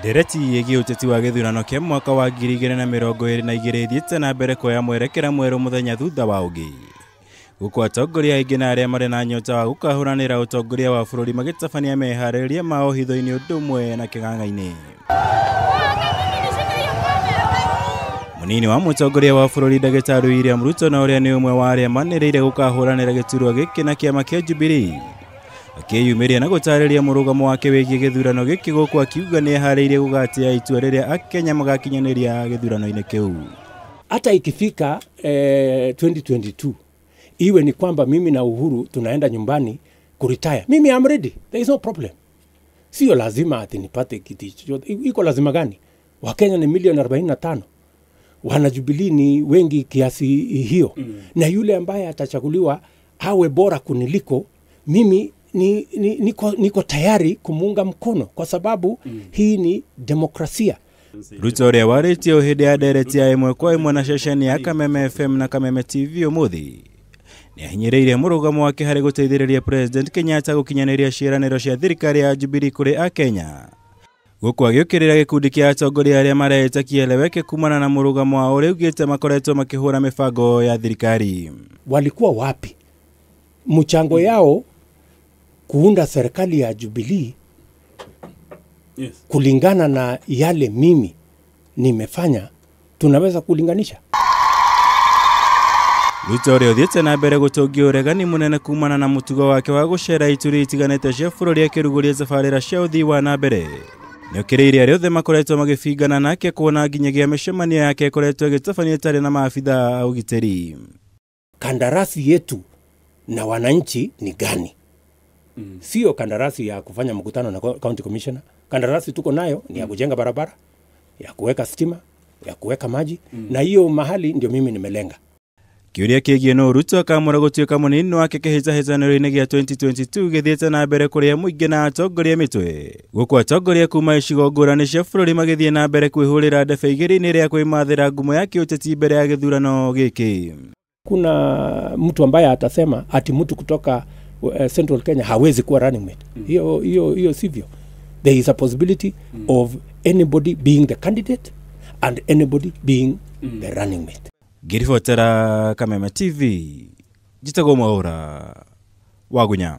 Ndereti ĩgiĩ ũteti wa gĩthurano kĩa mwaka wa 2022 ĩthiĩte na mbere kuoya mwerekera mwerũ mũthenya thutha wa ũngĩ. Gũkũ atongoria aingĩ na arĩa marĩ na nyota wa gũkahũranĩra ũtongoria wa bũrũri magĩtabania meharĩrĩria mao hitho-inĩ ũndũ ũmwe na kĩng'ang'a-inĩ. Mũnini wa mũtongoria wa bũrũri ndagĩtarĩ William Ruto na ũrĩa nĩ ũmwe wa arĩa manĩrĩire gũkahũranĩra gĩturwa gĩkĩ na kĩama kĩa Jubilee akĩyumĩria na gũtarĩria mũrũgamo wake wĩgiĩ gĩthurano gĩkĩ gũkũ akiuga nĩ eharĩirie gũgatĩa itua rĩrĩa akenya magakinyanĩria gĩthurano-inĩ kĩu. Hata ikifika 2022 iwe ni kwamba mimi na Uhuru tunaenda nyumbani kuretire, mimi I'm ready, there is no problem. Sio lazima ati nipate kiti chochote. Iko lazima gani? Wakenya ni milioni 45, wana Jubilee ni wengi kiasi hiyo. Na yule ambaye atachaguliwa awe bora kuniliko mimi, niko tayari kumuunga mkono kwa sababu hii ni demokrasia. Ruto ũrĩa warĩtie hĩndĩ ya ndereti ya ĩmwe kwa ĩmwe na ceceni ya Kameme FM na Kameme TV ũmũthĩ nĩahinyĩrĩirie mũrũgamo wake harĩ gũteithĩrĩria President Kenyatta gũkinyanĩria ciĩranĩro cia thirikari ya Jubilee kũrĩ akenya. Gũkũ agĩũkĩrĩra gĩkundi kĩa atongoria arĩa mareĩta kieleweke kumana na mũrũgamo wao ũrĩa ugĩte makoretwo makĩhũra mĩbango ya thirikari. Walikuwa wapi? Mchango yao kuunda serikali ya Jubilee, yes, kulingana na yale mimi nimefanya, tunaweza kulinganisha. Ruto ũrĩa ũthiĩte na mbere gũtongia ũregani mũnene kumana na mũtugo wake wa gũcera ituri itiganĩte cia bũrũri akĩrugũria tabarĩra cia ũthii wa na mbere nĩokĩrĩirie arĩa othe makoretwo magĩbingana nake kuona nginyagia mĩcemanio yake ĩkoretwo ĩgĩtabanio ĩtarĩ na maabitha a ũgitĩri. Kandarasi yetu na wananchi ni gani? Sio kandarasi ya kufanya mkutano na county commissioner. Kandarasi tuko nayo ni ya kujenga barabara, ya kuweka stima, ya kuweka maji, na hiyo mahali ndio mimi nimelenga. Kĩũria kĩgiĩ no Ruto akamũra gũtuĩka mũnini wake kĩhĩtahĩtanĩro-inĩ gĩa 2022 gĩthiĩte na mbere kũrĩa mũingĩ na atongoria mĩtwe. Gũkũ atongoria kuma icigo ngũrani cia bũrũri magĩthiĩ na mbere kwĩhũrĩra ndebe igĩrĩ-inĩ rĩa kwĩmathĩra ngumo ya kĩũteti mbere ya gĩthurano gĩkĩ. Kuna mtu ambaye atasema ati mtu kutoka Central Kenya hawezi kuwa running mate. Hiyo sivyo. There is a possibility of anybody being the candidate and anybody being the running mate. Ngĩribotera Kameme TV, njĩtagwo Mwaũra wa Gunya.